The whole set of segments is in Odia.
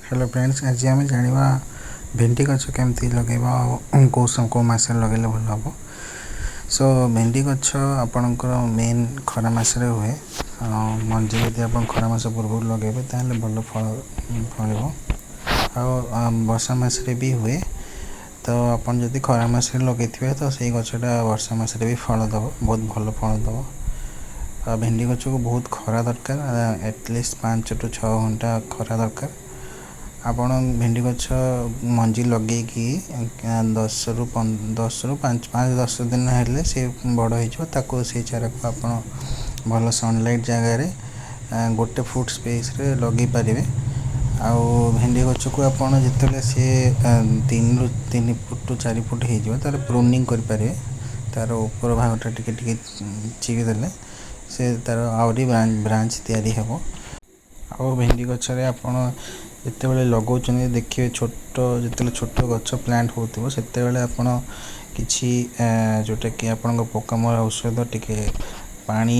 ହ୍ୟାଲୋ ଫ୍ରେଣ୍ଡସ୍, ଆଜି ଆମେ ଜାଣିବା ଭେଣ୍ଡି ଗଛ କେମିତି ଲଗାଇବା ଆଉ କେଉଁ ମାସରେ ଲଗାଇଲେ ଭଲ ହେବ। ସୋ ଭେଣ୍ଡି ଗଛ ଆପଣଙ୍କର ମେନ୍ ଖରା ମାସରେ ହୁଏ। ଆଉ ମଞ୍ଜି ଯଦି ଆପଣ ଖରା ମାସ ପୂର୍ବରୁ ଲଗାଇବେ, ତାହେଲେ ଭଲ ଫଳ ଫଳିବ। ଆଉ ବର୍ଷା ମାସରେ ବି ହୁଏ। ତ ଆପଣ ଯଦି ଖରା ମାସରେ ଲଗାଇଥିବେ, ତ ସେଇ ଗଛଟା ବର୍ଷା ମାସରେ ବି ଫଳ ଦେବ, ବହୁତ ଭଲ ଫଳ ଦେବ। ଆଉ ଭେଣ୍ଡି ଗଛକୁ ବହୁତ ଖରା ଦରକାର, ଆଟଲିଷ୍ଟ 5 ଟୁ 6 ଘଣ୍ଟା ଖରା ଦରକାର। ଆପଣ ଭେଣ୍ଡି ଗଛ ମଞ୍ଜି ଲଗେଇକି 10ରୁ 5, 5-10 ଦିନ ହେଲେ ସେ ବଡ଼ ହେଇଯିବ। ତାକୁ ସେଇ ଚାରାକୁ ଆପଣ ଭଲ ସନଲାଇଟ୍ ଜାଗାରେ 1 ଫୁଟ ସ୍ପେସ୍ରେ ଲଗେଇ ପାରିବେ। ଆଉ ଭେଣ୍ଡି ଗଛକୁ ଆପଣ ଯେତେବେଳେ ସିଏ 3ରୁ 3 ଫୁଟ 4 ଫୁଟ ହେଇଯିବ, ତାର ପ୍ରୁନିଂ କରିପାରିବେ। ତାର ଉପର ଭାଗଟା ଟିକେ ଟିକେ ଚିରି ଦେଲେ ସେ ତାର ଆହୁରି ବ୍ରାଞ୍ଚ ତିଆରି ହେବ। ଆଉ ଭେଣ୍ଡି ଗଛରେ ଆପଣ ଯେତେବେଳେ ଲଗାଉଛନ୍ତି, ଦେଖିବେ ଛୋଟ ଯେତେବେଳେ ଛୋଟ ଗଛ ପ୍ଲାଣ୍ଟ ହେଉଥିବ, ସେତେବେଳେ ଆପଣ କିଛି ଯେଉଁଟାକି ଆପଣଙ୍କ ପୋକାମରା ଔଷଧ ଟିକେ ପାଣି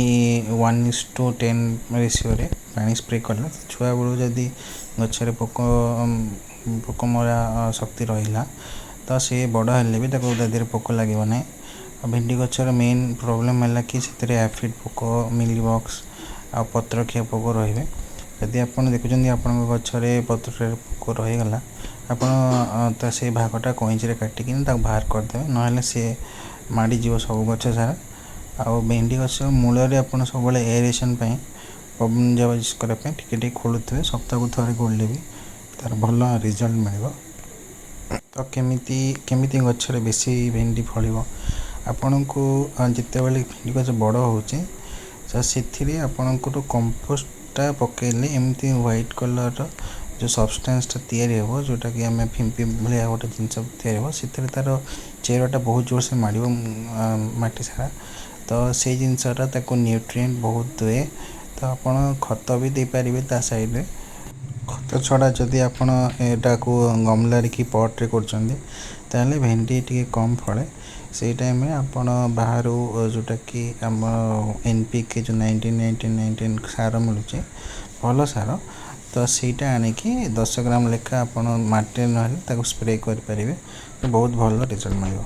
1:10 ରେସିଓରେ ପାଣି ସ୍ପ୍ରେ କଲେ, ଛୁଆବେଳୁ ଯଦି ଗଛରେ ପୋକମରା ଶକ୍ତି ରହିଲା, ତ ସେ ବଡ଼ ହେଲେ ବି ତାକୁ ତା ଦେହରେ ପୋକ ଲାଗିବ ନାହିଁ। ଆଉ ଭେଣ୍ଡି ଗଛର ମେନ୍ ପ୍ରୋବ୍ଲେମ୍ ହେଲା କି ସେଥିରେ ଆଫିଡ୍ ପୋକ, ମିଲି ବଗ୍ସ ଆଉ ପତ୍ରଖିଆ ପୋକ ରହିବେ। ଯଦି ଆପଣ ଦେଖୁଛନ୍ତି ଆପଣଙ୍କ ଗଛରେ ପତ୍ରରେ ପୋକ ରହିଗଲା, ଆପଣ ତା ସେଇ ଭାଗଟା କଇଁଚିରେ କାଟିକିନି ତାକୁ ବାହାର କରିଦେବେ, ନହେଲେ ସିଏ ମାଡ଼ିଯିବ ସବୁ ଗଛ ସାରା। ଆଉ ଭେଣ୍ଡି ଗଛ ମୂଳରେ ଆପଣ ସବୁବେଳେ ଏରେସନ୍ ପାଇଁ, ପବନ ଯିବା କରିବା ପାଇଁ ଟିକେ ଟିକେ ଖୋଳୁଥିବେ। ସପ୍ତାହକୁ ଥରେ ଖୋଳିଲେ ବି ତାର ଭଲ ରେଜଲ୍ଟ ମିଳିବ। ତ କେମିତି କେମିତି ଗଛରେ ବେଶୀ ଭେଣ୍ଡି ଫଳିବ? ଆପଣଙ୍କୁ ଯେତେବେଳେ ଭେଣ୍ଡି ଗଛ ବଡ଼ ହେଉଛି, ତ ସେଥିରେ ଆପଣଙ୍କର କମ୍ପୋଷ୍ଟଟା ପକାଇଲେ ଏମିତି ହ୍ୱାଇଟ୍ କଲର୍ର ଯେଉଁ ସବଷ୍ଟାନ୍ସଟା ତିଆରି ହେବ, ଯେଉଁଟାକି ଆମେ ଫିମ୍ପି ଭଳିଆ ଗୋଟେ ଜିନିଷ ତିଆରି ହେବ, ସେଥିରେ ତା'ର ଚେରଟା ବହୁତ ଜୋରସେ ମାଡ଼ିବ ମାଟି ସାରା। ତ ସେଇ ଜିନିଷଟା ତାକୁ ନ୍ୟୁଟ୍ରିଏଣ୍ଟ ବହୁତ ଦିଏ। ତ ଆପଣ ଖତ ବି ଦେଇପାରିବେ ତା ସାଇଡ଼ରେ। ଖତ ଛଡ଼ା ଯଦି ଆପଣ ଏଟାକୁ ଗମଲାରେ କି ପଟ୍ରେ କରୁଛନ୍ତି, ତାହେଲେ ଭେଣ୍ଡି ଟିକେ କମ୍ ଫଳେ। ସେଇ ଟାଇମ୍ରେ ଆପଣ ବାହାରୁ ଯେଉଁଟାକି ଆମ NPK, ଯେଉଁ 19 19 19 ସାର ମିଳୁଛି, ଭଲ ସାର, ତ ସେଇଟା ଆଣିକି 10 ଗ୍ରାମ ଲେଖା ଆପଣ ମାଟିରେ ନହେଲେ ତାକୁ ସ୍ପ୍ରେ କରିପାରିବେ। ବହୁତ ଭଲ ରେଜଲ୍ଟ ମିଳିବ।